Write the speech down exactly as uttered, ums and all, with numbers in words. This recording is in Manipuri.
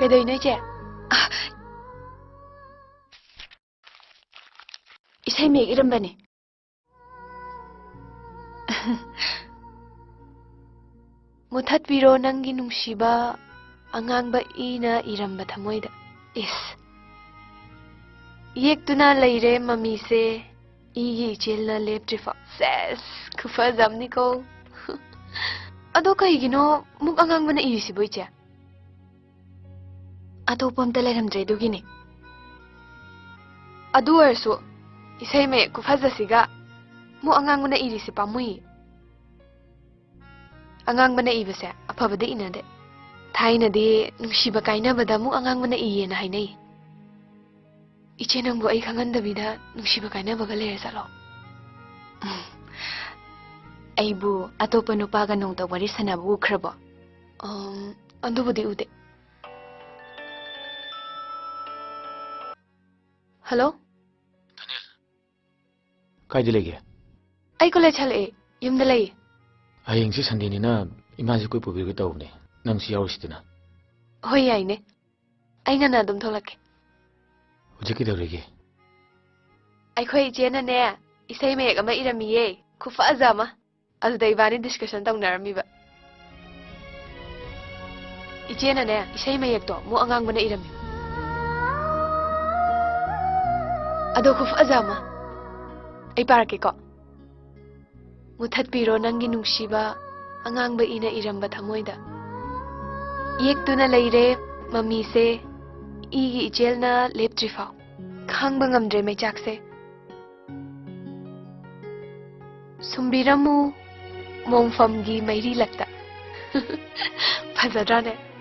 ꯀꯩꯗꯧꯔꯤꯅꯣ, ꯏꯆꯦ? ꯑ, ꯏꯁꯩ ꯃꯌꯦꯛ ꯏꯔꯝꯕꯅꯦ꯫ ꯃꯨꯊꯠꯄꯤꯔꯣ ꯅꯪꯒꯤ ꯅꯨꯡꯁꯤꯕ, ꯑꯉꯥꯡꯕ ꯏꯅ ꯏꯔꯝꯕ ꯊꯃꯣꯏꯗ꯫ ꯏꯁ꯫ ꯌꯦꯛꯇꯨꯅ ꯂꯩꯔꯦ ꯃꯃꯤꯁꯦ, ꯏꯒꯤ ꯏꯆꯦꯜꯅ ꯂꯦꯞꯇ꯭ꯔꯤꯐꯥꯎ꯫ ꯁꯦꯁ, ꯈꯨꯐꯖ ꯑꯃꯅꯤꯀꯣ꯫ ꯑꯗꯣ ꯀꯩꯒꯤꯅꯣ ꯃꯨꯛ ꯑꯉꯥꯡꯕꯅ ꯏꯔꯤꯁꯤꯕꯣ, ꯏꯆꯦ? ꯑꯇꯣꯞꯄ ꯑꯝꯇ ꯂꯩꯔꯝꯗ꯭ꯔꯦ, ꯑꯗꯨꯒꯤꯅꯦ꯫ ꯑꯗꯨ ꯑꯣꯏꯔꯁꯨ ꯏꯁꯩ ꯃꯌꯦꯛ ꯈꯨꯐꯖꯁꯤꯒ ꯃꯨꯛ ꯑꯉꯥꯡꯕꯅ ꯏꯔꯤꯁꯤ ꯄꯥꯝꯃꯨꯏ꯫ ꯑꯉꯥꯡꯕꯅ ꯏꯕꯁꯦ ꯑꯐꯕꯗ ꯏꯅꯗꯦ꯫ ꯊꯥꯏꯅꯗꯤ ꯅꯨꯡꯁꯤꯕ ꯀꯥꯏꯅꯕꯗ ꯃꯨꯛ ꯑꯉꯥꯡꯕꯅ ꯏꯌꯦꯅ ꯍꯥꯏꯅꯩ꯫ ꯏꯆꯦ, ꯅꯪꯕꯨ ꯑꯩ ꯈꯪꯍꯟꯗꯕꯤꯗ ꯅꯨꯡꯁꯤꯕ ꯀꯥꯏꯅꯕꯒ ꯂꯩꯔ ꯆꯠꯂꯣ꯫ ꯎꯝ꯫ ꯑꯩꯕꯨ ꯑꯇꯣꯞꯄ ꯅꯨꯄꯥꯒ ꯅꯣꯡꯇ ꯋꯥꯔꯤ ꯁꯥꯟꯅꯕ ꯎꯈ꯭ꯔꯕꯣ? ꯑꯝ, ꯑꯗꯨꯕꯨꯗꯤ ꯎꯗꯦ꯫ ꯍꯜꯂꯣ? ꯀꯥꯏꯗ ꯂꯩꯒꯦ? ꯑꯩ ꯀꯣꯂꯦꯖ ꯍꯜꯂꯛꯑꯦ, ꯌꯨꯝꯗ ꯂꯩꯌꯦ꯫ ꯍꯌꯦꯡꯁꯤ ꯁꯟꯗꯦꯅꯤꯅ ꯏꯃꯥꯁꯤ ꯀꯣꯏ ꯄꯨꯕꯤꯔꯨꯒꯦ ꯇꯧꯕꯅꯦ, ꯅꯪꯁꯨ ꯌꯥꯎꯔꯨꯁꯤꯗꯅ꯫ ꯍꯣꯏ, ꯌꯥꯏꯅꯦ꯫ ꯑꯩ ꯉꯟꯅ ꯑꯗꯨꯝ ꯊꯣꯛꯂꯛꯀꯦ꯫ ꯍꯧꯖꯤꯛ ꯀꯩꯗꯧꯔꯤꯒꯦ? ꯑꯩꯈꯣꯏ ꯏꯆꯦꯅꯅꯦ, ꯏꯁꯩ ꯃꯌꯦꯛ ꯑꯃ ꯏꯔꯝꯃꯤꯌꯦ, ꯈꯨꯐꯖ ꯑꯃ꯫ ꯑꯗꯨꯗ ꯏꯕꯥꯅꯤ ꯗꯤꯁꯀꯁꯟ ꯇꯧꯅꯔꯝꯃꯤꯕ꯫ ꯏꯆꯦꯅꯅꯦ, ꯏꯁꯩ ꯃꯌꯦꯛꯇꯣ ꯃꯨꯛ ꯑꯉꯥꯡꯕꯅ ꯏꯔꯝꯃꯤ꯫ ꯑꯗꯣ ꯈꯨꯐꯖ ꯑꯃ꯫ ꯑꯩ ꯄꯥꯔꯛꯀꯦꯀꯣ꯫ ꯃꯨꯊꯠꯄꯤꯔꯣ ꯅꯪꯒꯤ ꯅꯨꯡꯁꯤꯕ, ꯑꯉꯥꯡꯕ ꯏꯅ ꯏꯔꯝꯕ ꯊꯃꯣꯏꯗ꯫ ꯌꯦꯛꯇꯨꯅ ꯂꯩꯔꯦ ꯃꯃꯤꯁꯦ, ꯏꯒꯤ ꯏꯆꯦꯜꯅ ꯂꯦꯞꯇ꯭ꯔꯤꯐꯥꯎ꯫ ꯈꯥꯡꯕ ꯉꯝꯗ꯭ꯔꯦ ꯃꯩꯆꯥꯛꯁꯦ꯫ ꯁꯨꯝꯕꯤꯔꯝꯃꯨ ꯃꯣꯡꯐꯝꯒꯤ ꯃꯩꯔꯤꯂꯛꯇ꯫ ꯐꯖꯗ꯭ꯔꯥꯅꯦ?